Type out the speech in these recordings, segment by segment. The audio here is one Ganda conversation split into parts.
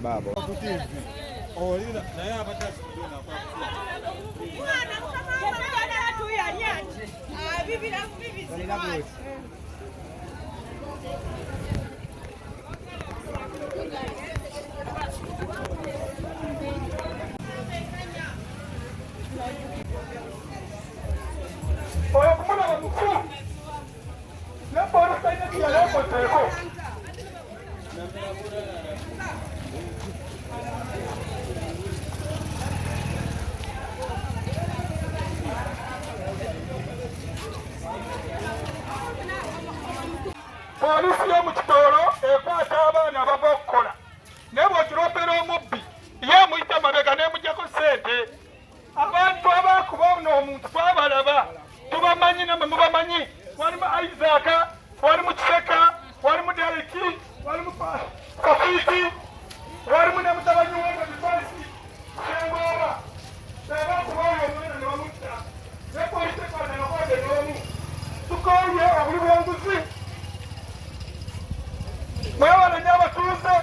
Baabo. Oyo kumulaba mukulu ne poliisi talina kyeyali akozeeko. Poliisi y'omu Kitooro ekwata abaana abava okukola, naye bw'ogiroopera omubbi ye emuyita mabega n'emugyako ssente. Abantu abakuba ono omuntu twabalaba, tubamanyi, namwe mubamanyi. Walimu Isaac, walimu Kiseka, walimu Dereki, walimu Kafiiti, walimu ne mutabani w'omubifasi Sengooba. Abakuba oyo omwana ne bamutta, ne poliisi ekwata nakwate n'omu. Tukooye obuli bw'enguzi. Mwewale nnyo abatuuze,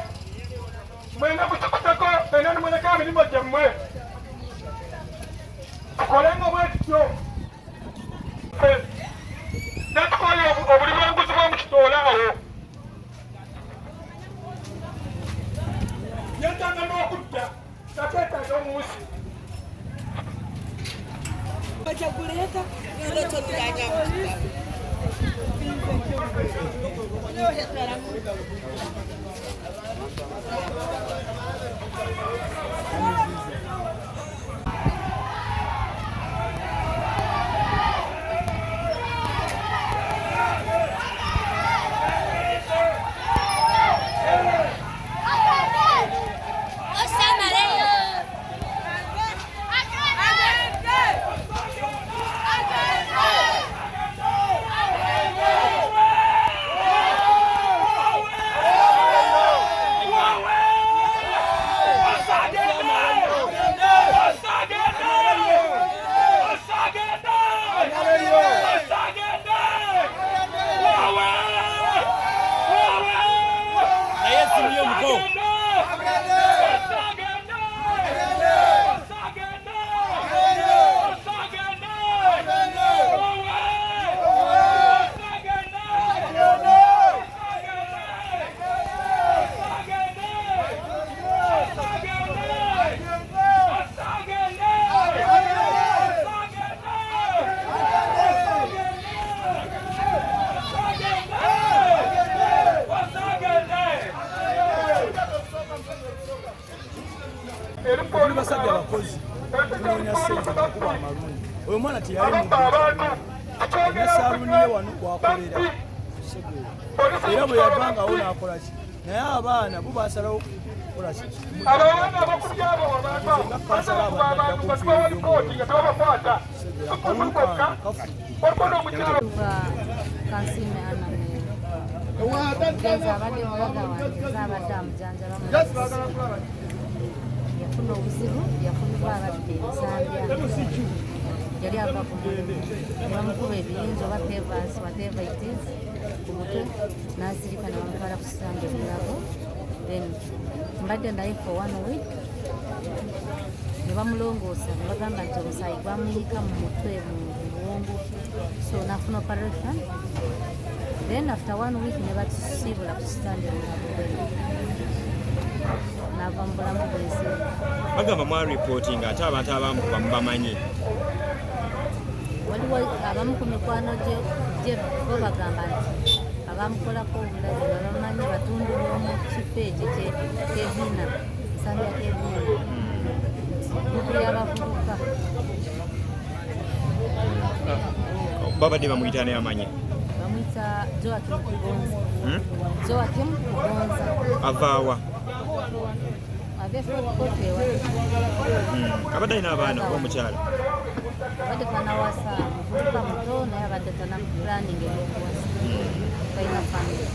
mwena kukikutako ena nimuleka emirimu gyammwe, tukole nga bwe tutyo. Netukoye obuli bw'enguzi bw'omu kitoola awo. Yetaaga n'okudda takyetaaga omuwusi. Naye esimu y'omuko. Tuli basajja bakozi, tunoonya ssente makuba amalungi. Oyo mwana teyali alina saaluuni ye wano wakolera, era bwe yavangawo n'akola ki, naye abaana bo basalawo kukola ki. Abaana abakubye abo abantu abo Nga kansala bakuba abadde abantu nga tubawa lipooti nga tebabakwata. Akalulu kange kafudde. Waliwo n'omukyala. Kuva Kansiime Anna Mary. Omugenzi abadde brother wange, nze abadde amujanjaba mu yafuna obuzibu, yakubibwa abadde Nsambya, yali ava ku mulimu ne bamukuba ebiyinza oba pavers, whatever it is, ku mutwe n'azirika ne bamutwala ku Sande Mulago. Then mbadde naye for one week ne bamulongoosa ne bagamba nti omusaayi gwamuyiika mu mutwe, mu buwongo, so nafuna operation. Then after one week ne batusiibula ku Stanley Mulago, then nava mu bulamu bwensi. Bagamba mwaripootinga ate abantu abamukuba mubamanyi. Waliwo abamu ku mikwano gye bo bagamba nti abamukolako obulabe babamanyi, batundu b'omu kifo ekyo Kevina, Nsambya Kevina, group y'abavubuka. Babadde bamuyita naye amanyi? Bamuyita Joakim Kugonza. Hmm? Joakim Kugonza. Avaawa? Ave Fort ewa. Abadde alina abaana oba omukyala? Abadde tanawasa, muvubuka muto, naye abadde tana planning ebyokuwasa, talina family.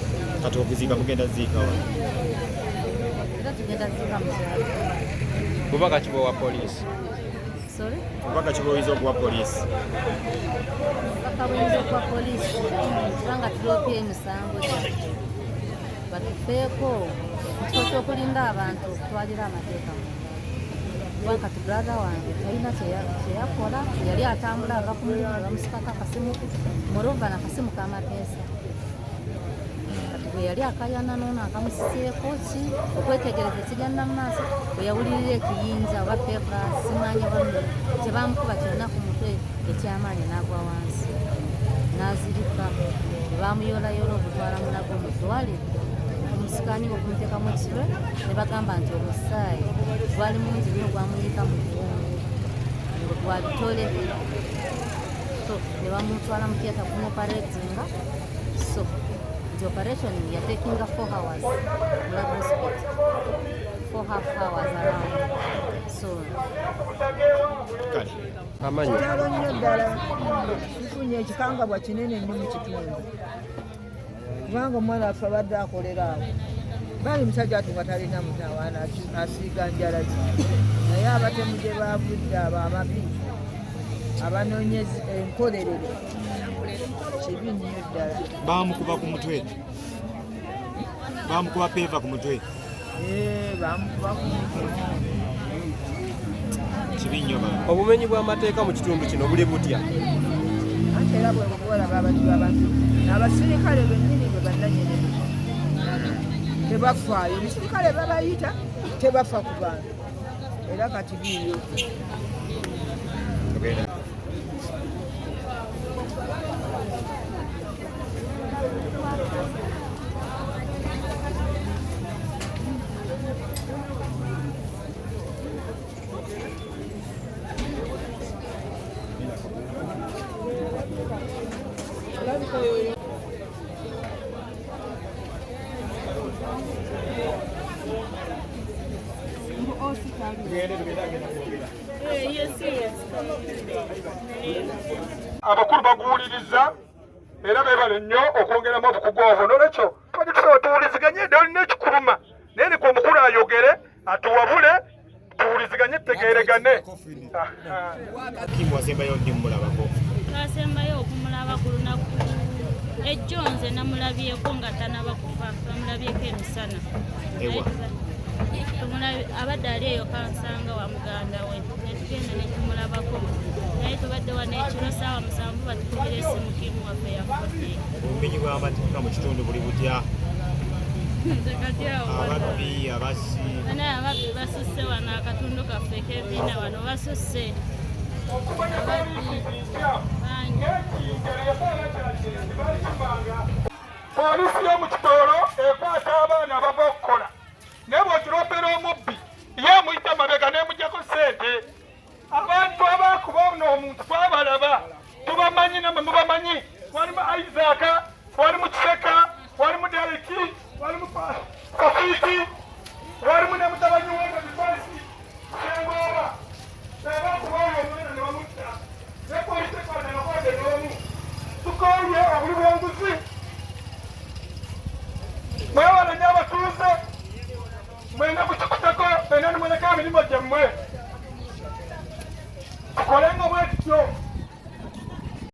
Kati okuziika mugenda ziikawa? Era tugenda ziika mu kyalo. Bubaka ki bwowa poliisi? Sorry? Bubaka ki bwoyinza okuwa poliisi? Bubaka buyinza okuwa poliisi, kubanga tuloopye emisango gye, batufeeko. Mu kifo ky'okulinda abantu okutwalira amateeka mu ngalo. Kuba kati brother wange talina kyeyakola, yali atambula ava ku mulimu ne bamusikako akasimu, moreover nakasimu k'amapeesa. Kati bwe yali akayana n'ono akamusiseeko ki okwetegereza ekigenda mu maaso, bwe yawulirira ekiyinja oba pepa simanyi oba kye bamukuba kyonna ku mutwe eky'amaanyi n'agwa wansi n'azirika. Ne bamuyoolayoola okutwala Mulago mu ddwaliro okumusikaaninga okumuteekamu ekisule, ne bagamba nti omusaayi gwali mungi nnyo gwamuyiika mu bwongo ngo gwa bitole, so ne bamutwala mu theatre kumuoperatinga. So nti operation yatekinga 4 hours Mulago hospital, 4 half hours around. So Kale amanyi Kitalo nnyo ddala, tufunye ekikangabwa kinene nnyo mu kitundu, kubanga omwana waffe abadde akolera awo, baali musajja ati nga talina mutawaana, asiiga njala ze, naye abatemu gye bavudde, abo ababi abanoonya enkolerero, kibi nnyo ddala. Bamukuba ku mutwe, bamukuba paver ku mutwe. Eh, bamukuba ku mutwe. Kibi nnyo ba. Obumenyi bw'amateeka mu kitundu kino buli butya? Anti era bwe buwalaba abantu babantu abasirikale bennyini bwe bannanyini tebafaayo, omusirikale babayita tebafa ku bantu, era kati biiyo. Tugenda. Abakulu baguwuliriza era beebale nnyo okwongeramu obukugu obwo. Nolwekyo tubadde tusaba tuwuliziganye, edda olina ekikuluma naye leka omukulu ayogere atuwabule, tuwuliziganye, tutegeeregane. Kim wasembayo ddi mumulabako? Twasembayo okumulaba ku lunaku ejjo, nze namulabyeko nga tanaba kufa, bamulabyeko emisana. Ewa. Abadde ali eyo Kansanga wa muganda we, netugenda netumulabako, naye tubadde wano ekiro saawa 7 batukubira esimu, Kimu waffe yafudde. Obumenyi bw'amateeka mu kitundu buli butya? Nze kati awo Ababbi, abassi. Bana ababbi basusse wano, akatundu kaffe kebiina wano basusse ababbi bangi. Poliisi y'omu Kitooro ekwata abaana abava okukola, naye bw'ogiroopera omubbi, ye emuyita mabega n'emugyako ssente. Abantu abakuba ono omuntu twabalaba, tubamanyi, namwe mubamanyi. Walimu Isaaka, walimu Kiseka, walimu Dereki, walimu Kafiiti, walimu ne mutabani we Bifasi Sengooba. Abakuba oyo omwana ne bamutta, ne poliisi ekwata nakwate n'omu. Tukooye obuli bw'enguzi. Mwewale nnyo abatuuze, mwena mukikuteko mwena nimuleka emirimu gyammwe, tukole nga bwe tutyo.